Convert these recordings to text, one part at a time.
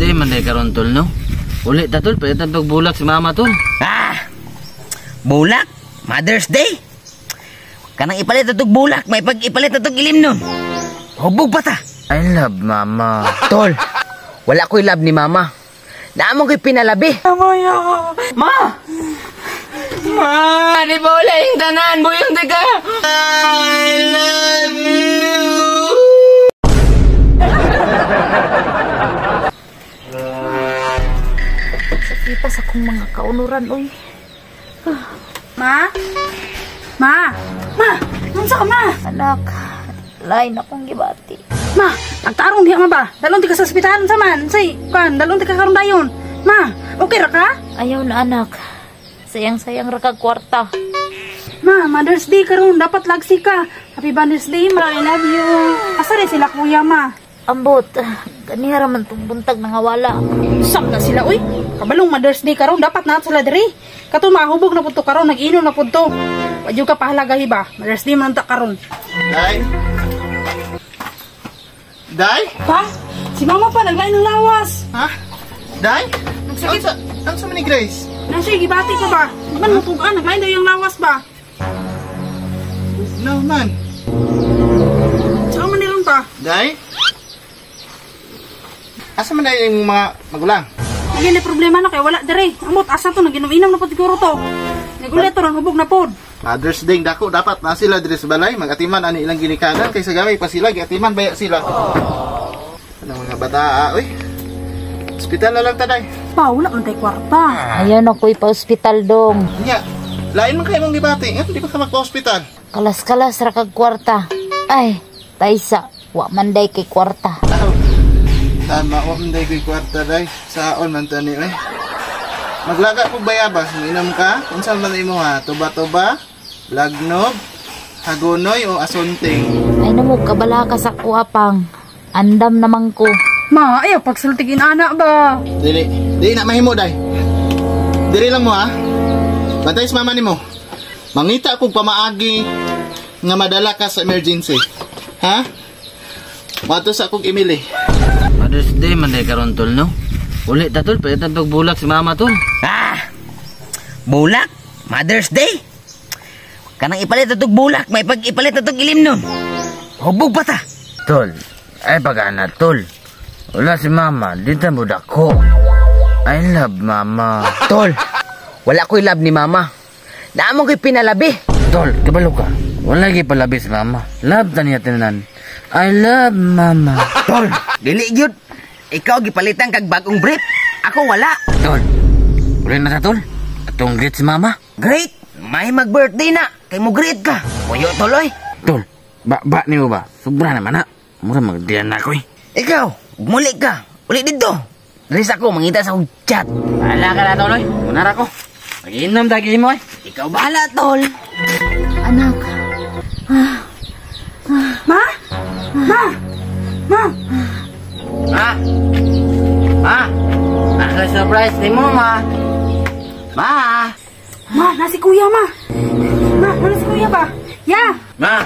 Day man day karon, tol, no? Uli ta, tol, palitan tog bulak si mama, tol. Ah! Bulak? Mother's Day? Kanang ipalit na tog bulak, may pag ipalit na tog ilim nun. Hubog pa ta. I love mama. Tol, wala ko'y love ni mama. Naamon ko'y pinalabi. Ma! Ma! Di ba wala yung tanan? Buyong di ka! I love you! Sakita sa akong mga kaunuran, oy. Ma? Ma? Ma? Unsa ka, ma? Anak, lain akong gibati. Ma, pagtarong diha ma ba? Dalon ti ka sa ospital unsa man? Say, kan, dalon ti ka karon dayon. Ma, okay ra ka? Ayaw na, anak. Sayang-sayang ra kag kwarta. Ma, Mother's Day karon, dapat lagsi ka. Happy Mother's Day, ma. I love you. Asa rin sila kuya, ma? Ambot, ganiha ra man tong buntag nangawala. Sam na sila, uy. Kabalong Mother's Day karon, dapat na sila diri. Kato mahubog na pud to karon, nag-inom na pud to. Wa jud ka pahalagahi ba? Mother's Day man ta karon. Day? Day? Pa? Si mama pa naglain ng lawas. Ha? Day? Nagsakit. Ang sa ni Grace? Nasa gibati ko ba? Di man mutugan, naglain daw yung lawas ba? No man. Saan man niron pa? Day? Asa man day yung mga magulang? Hindi na problema na kay wala dire. Amot asa to naginom-inom na pod siguro to. Nagulit to hubog na pod. Mother's Day dako dapat na sila diri sa balay magatiman ani ilang ginikanan kaysa gamay pa sila giatiman baya sila. Ano mga bata, ah, uy. Ospital na lang ta, day. Pa, wala man tay kwarta. Ayaw na ko'y pa-ospital dong. Nya, lain man kay mong gibati, nga di pa ka magpa-ospital. Kalas-kalas ra kag kwarta. Ay, taysa, wa man day kay kwarta. Aw, tama, wa man day ko'y kwarta, day. Saon man tani, uy. Maglaga po bayabas, minom ka? Unsa man imo ha? Tuba-tuba, lagnob, hagonoy o asunting? Ay namo kabala ka sa kuha pang. Andam naman ko. Ma, ayaw pagsultigin ana ba? Dili, dili na mahimo, day. Dili lang mo ha. Bantay sa mama nimo. Mangita kog pamaagi nga madala ka sa emergency. Ha? Mato sa akong Emily. Mother's Day man day karon, tol, no? Uli ta, tol, palitan tog bulak si mama, tol. Ah! Bulak? Mother's Day? Kanang ipalit na tog bulak, may pag ipalit na tog ilim nun. Hubog pa ta. Tol, ay pag-ana, tol. Wala si mama, di ta mo dako. I love mama. Tol, wala ko'y love ni mama. Naamon ko'y pinalabi. Tol, kabalo ka. Wala gyud palabi si mama. Love ta niya tanan. I love mama. Tol, dili gyud. Ikaw gipalitan kag bagong brief. Ako wala. Tol, uli na ta, tol. Atong greet si mama. Great! May mag-birthday na. Kay mo great ka. Puyo, tol, oy. Tol, ba niyo ba? Sobra naman na. Mura magdiyan na ako eh. Ikaw, muli ka. Uli dito. Dali sa ako, mangita sa akong chat. Bahala ka na, tol, oy. Munara ko. Mag-inom tagi mo, eh. Ikaw bahala, tol. Anak, Ma? Ma? Ma? Ma? Ma? Ako surprise ni mo, ma. Ma? Ma, nasi kuya, ma. Ma, nasi kuya ba? Ya! Ma!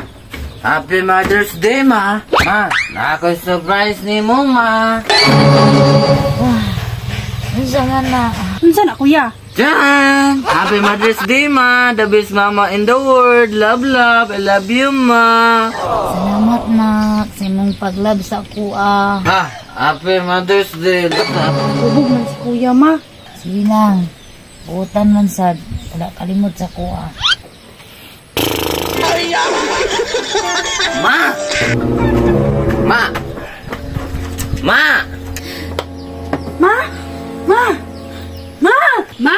Happy Mother's Day, ma. Ma, ako surprise ni mo, ma. unsa man na? Unsa na kuya? Jan! Happy Mother's Day, ma. The best mama in the world. Love, love. I love you, ma. Salamat nak sa imong paglove sa kuha. Ma, Happy Mother's Day. Love, love. Hubog man si kuya, ma. Sige lang. Buotan man sad, wala kalimot sa kuha. Ma! Ma! Ma! Ma? Ma? Ma? Ma? Ma?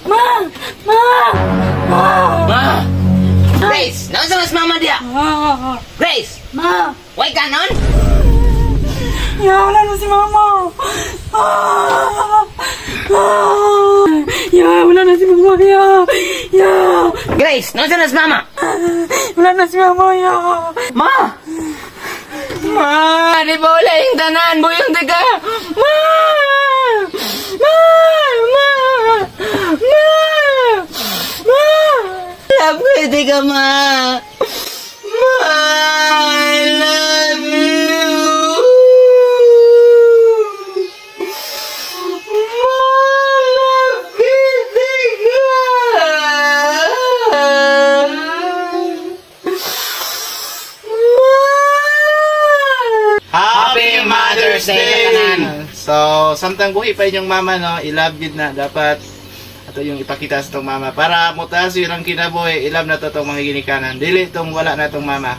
Ma? Ma? Ma? Ma! Grace! Naunsa mas mama diya? Ma? Grace! Ma? Way kanon? Ya, wala na si mama. Ah! Ah! Ya, wala na si mama. Ya! Ya! Grace! Naunsa mas mama? Wala na si mama. Ya! Ma! Ma! Di ba wala yung tanan? Buyong di ka! Ma! Ma! Ma! Ma! Ma! Love ko, di ka, ma! Ma! I love you! Day sa tanan. So, samtang buhi pa inyong mama, no, i-love gid na dapat ato yung ipakita sa tong mama para mutaas yun ang kinabuhi, i-love na to tong mga ginikanan. Dili tong wala na tong mama.